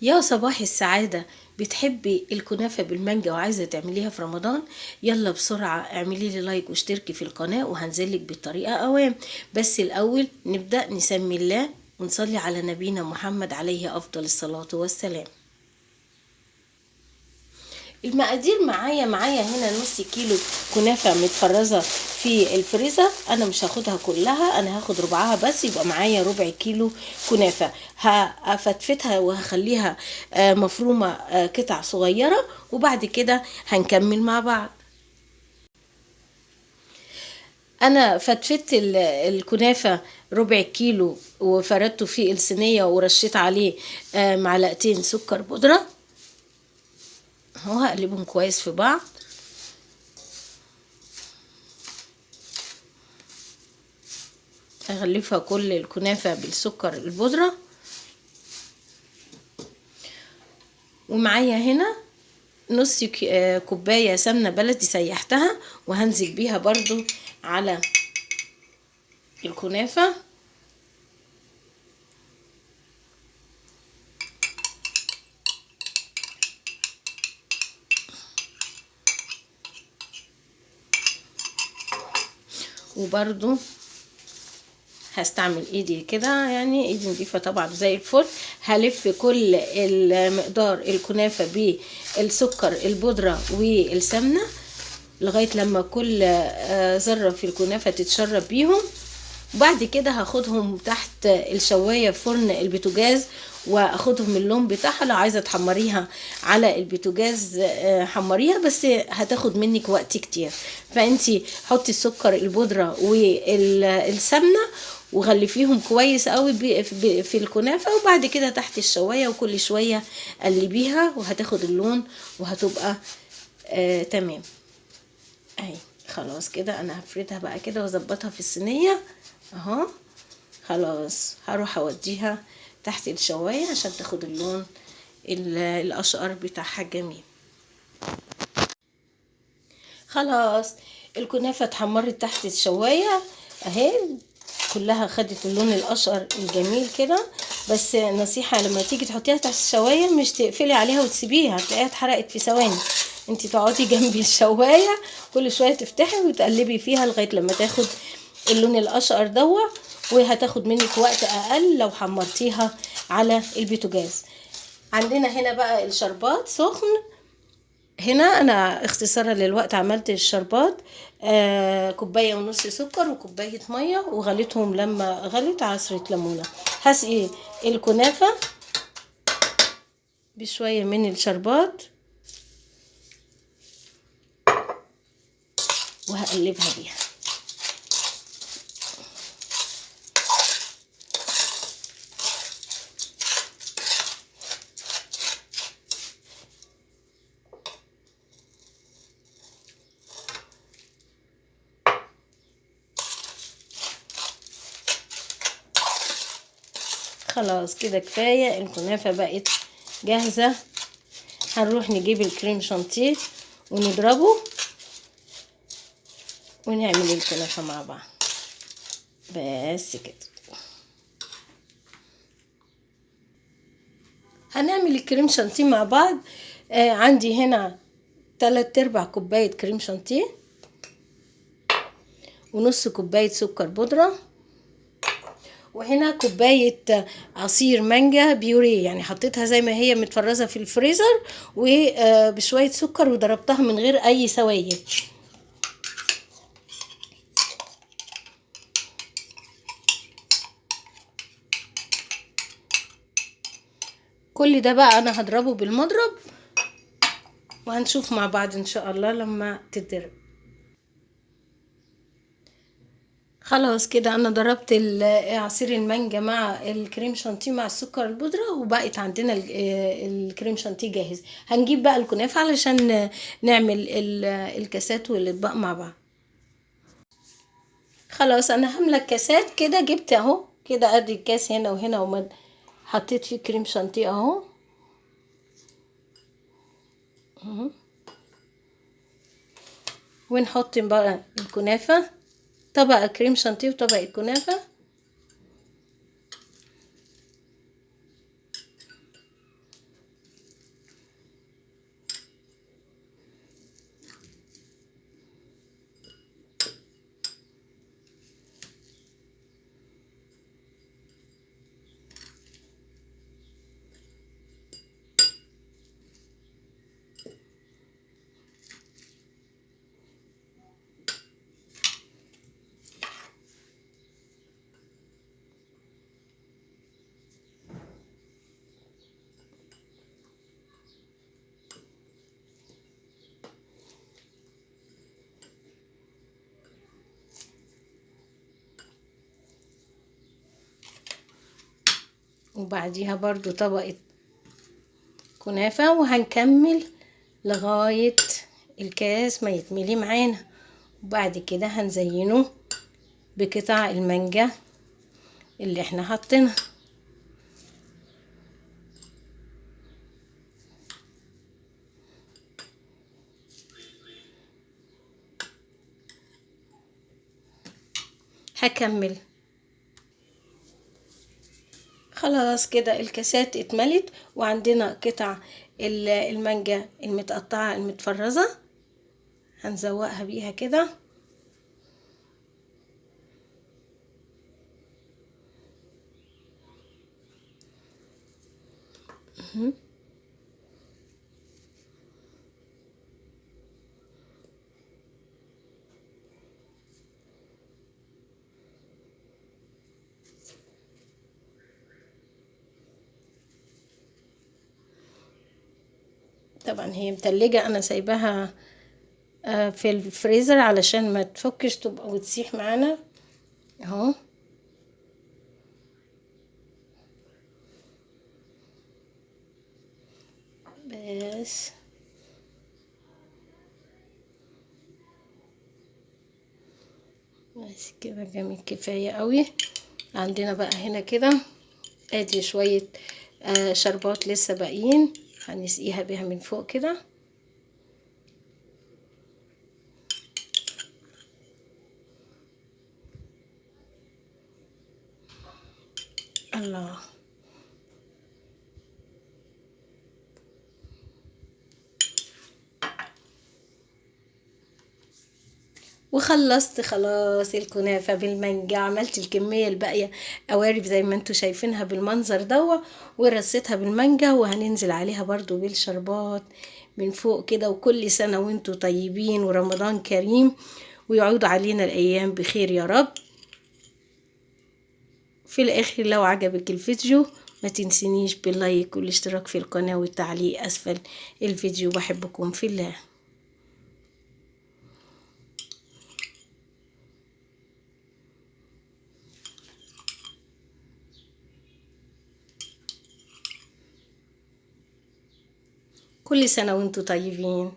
يا صباح السعادة، بتحبي الكنافة بالمانجا وعايزة تعمليها في رمضان؟ يلا بسرعة اعملي لي لايك واشتركي في القناة وهنزلك بالطريقة اوام. بس الاول نبدأ نسمي الله ونصلي على نبينا محمد عليه افضل الصلاة والسلام. المقادير معايا هنا نص كيلو كنافة متفرزة في الفريزر، انا مش هاخدها كلها، انا هاخد ربعها بس، يبقى معايا ربع كيلو كنافة. هفتفتها وهخليها مفرومة قطع صغيرة، وبعد كده هنكمل مع بعض. انا فتفت الكنافة ربع كيلو وفردته في الصينية ورشيت عليه معلقتين سكر بودرة اهو، هقلبهم كويس في بعض. اغلفها كل الكنافة بالسكر البودرة. ومعايا هنا نص كوباية سمنة بلدي سيحتها وهنزل بيها برضو على الكنافة. وبرضو هستعمل ايدي كده، يعني ايدي نضيفة طبعا زي الفل. هلف كل المقدار الكنافة بالسكر البودرة والسمنة لغاية لما كل ذرة في الكنافة تتشرب بيهم. وبعد كده هاخدهم تحت الشواية في فرن البوتاجاز واخدهم اللون بتاعها. لو عايزة تحمريها على البوتاجاز حمريها، بس هتاخد منك وقت كتير، فانتي حطي السكر البودرة والسمنة وغلفيهم كويس قوي في الكنافة، وبعد كده تحت الشواية وكل شوية قلبيها وهتاخد اللون وهتبقى تمام. اهي خلاص كده انا هفردها بقى كده واظبطها في الصينية اهو. خلاص هروح اوديها تحت الشواية عشان تاخد اللون الاشقر بتاعها الجميل. خلاص الكنافة اتحمرت تحت الشواية اهي، كلها خدت اللون الاشقر الجميل كده. بس نصيحة، لما تيجي تحطيها تحت الشواية مش تقفلي عليها وتسيبيها، هتلاقيها اتحرقت في ثواني. انتي تقعدي جنب الشواية كل شوية تفتحي وتقلبي فيها لغاية لما تاخد اللون الاشقر دوا، وهتاخد منك وقت اقل لو حمرتيها على البوتاجاز. عندنا هنا بقى الشربات سخن. هنا انا اختصارا للوقت عملت الشربات، كوباية ونص سكر وكوبايه مية، وغليتهم لما غلت عصره ليمونه. هسقي الكنافه بشوية من الشربات وهقلبها بيها. خلاص كده كفاية، الكنافة بقت جاهزة. هنروح نجيب الكريم شانتيه ونضربه ونعمل الكنافة مع بعض. بس كده هنعمل الكريم شانتيه مع بعض. عندي هنا 3/4 كوباية كريم شانتيه ونص كوباية سكر بودرة، وهنا كوباية عصير مانجا بيوريه، يعني حطيتها زي ما هي متفرزة في الفريزر وبشوية سكر وضربتها من غير أي سوائل. كل ده بقى أنا هضربه بالمضرب وهنشوف مع بعض إن شاء الله لما تتضرب. خلاص كده انا ضربت عصير المانجا مع الكريم شانتيه مع السكر البودرة، وبقت عندنا الكريم شانتيه جاهز. هنجيب بقى الكنافة علشان نعمل الكاسات والاطباق مع بعض. خلاص انا هامله الكاسات كده، جبت اهو كده ادي الكاس هنا وهنا، وما حطيت فيه كريم شانتيه اهو. ونحط بقى الكنافة، طبقة كريم شانتيه وطبقة كنافة. وبعديها برضو طبقة كنافة، وهنكمل لغاية الكاس ما يتملي معانا. وبعد كده هنزينه بقطع المانجا اللي احنا حاطينها. هكمل خلاص كده الكاسات اتملت، وعندنا قطع المانجا المتقطعة المتفرزة هنزوقها بيها كده. طبعا هي متلجة، انا سايباها في الفريزر علشان ما تفكش تبقى وتسيح معانا اهو. بس بس كده جميل، كفاية قوي. عندنا بقى هنا كده ادي شوية شربات لسه باقيين، هنسقيها بيها من فوق كده. الله، وخلصت خلاص الكنافة بالمانجا. عملت الكمية الباقية قوارب زي ما انتوا شايفينها بالمنظر دوا، ورصيتها بالمانجا، وهننزل عليها برضو بالشربات من فوق كده. وكل سنة وانتوا طيبين ورمضان كريم، ويعود علينا الأيام بخير يا رب. في الآخر لو عجبك الفيديو ما تنسينيش باللايك والاشتراك في القناة والتعليق أسفل الفيديو. بحبكم في الله. كل سنة وانتوا طيبين.